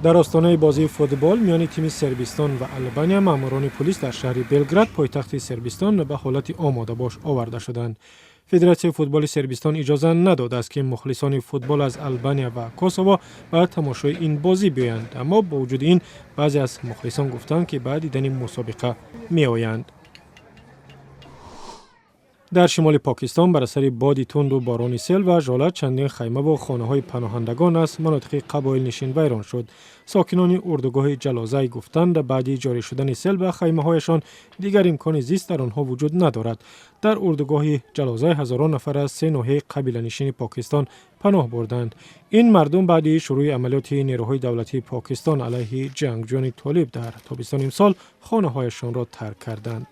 Дар остонаи бозии футбол миёни тими Сербистон ва Албания маъмурони пулис дар шаҳри Белград, пойтахти Сербистон, ба ҳолати омодабош оварда шуданд. Федератсияи футболи Сербистон иҷоза надодааст, ки мухлисони футбол аз Албания ва Косово ба тамошои ин бозӣ биёянд, аммо бо вуҷуди ин баъзе аз мухлисон гуфтанд, ки ба дидани мусобиқа меоянд. Дар шимоли Покистон бар асари боди тунду борони сел ва жола чандин хаймаву хонаҳои паноҳандагон аз манотиқи қабоилнишин вайрон шуд. Сокинони урдугоҳи Ҷалозай гуфтанд, баъди ҷорӣ шудани сел ба хаймаҳояшон дигар имкони зист дар онҳо вуҷуд надорад. Дар урдугоҳи Ҷалозай ҳазорон нафар аз се ноҳияи қабиланишини Покистон паноҳ бурданд. Ин мардум баъди шурӯъи амалиёти нерӯҳои давлатии Покистон алайҳи ҷангҷӯёни толиб дар тобистони имсол хонаҳояшонро тарк карданд.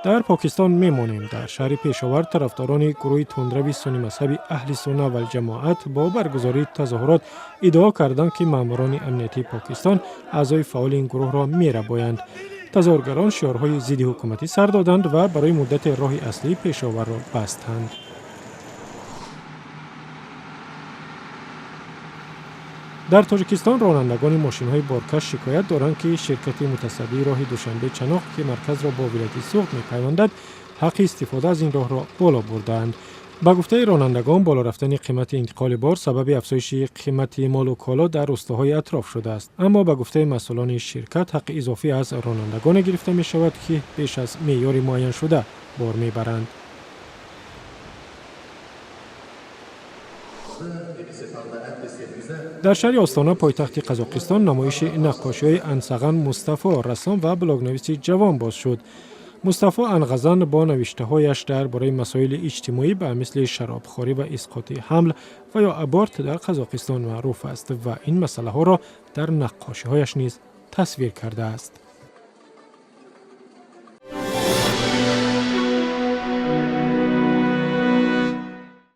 Дар Покистон мемонем. Дар шаҳри Пешовар тарафдорони гурӯҳи тундрави суннимазҳаби Аҳли Сунна валҷамоат бо баргузории тазоҳурот иддао карданд, ки маъмурони амниятии Покистон аъзои фаъоли ин гурӯҳро мерабоянд. Тазоҳургарон шиорҳои зидди ҳукуматӣ сар доданд ва барои муддате роҳи аслии Пешоварро бастанд. Дар Тоҷикистон ронандагони мошинҳои боркаш шикоят доранд, ки ширкати мутасаддии роҳи Душанбе Чаноқ, ки марказро бо вилояти Суғд мепайвандад, ҳаққи истифода аз ин роҳро боло бурдаанд. Ба гуфтаи ронандагон, боло рафтани қимати интиқоли бор сабаби афзоиши қимати молу коло дар рӯстоҳои атроф шудааст. Аммо ба гуфтаи масъулони ширкат, ҳаққи изофӣ аз ронандагоне гирифта мешавад, ки беш аз меъёри муайяншуда бор мебаранд. Дар шаҳри Остона, пойтахти Қазоқистон, намоиши наққошиҳои Ансаған Мустафо, рассом ва блогнависи ҷавон, боз шуд. Мустафо Анғазан бо навиштаҳояш дар бораи масоили иҷтимоӣ ба мисли шаробхорӣ ва исқоти ҳамл ва ё аборт дар Қазоқистон маъруф аст ва ин масъалаҳоро дар наққошиҳояш низ тасвир кардааст.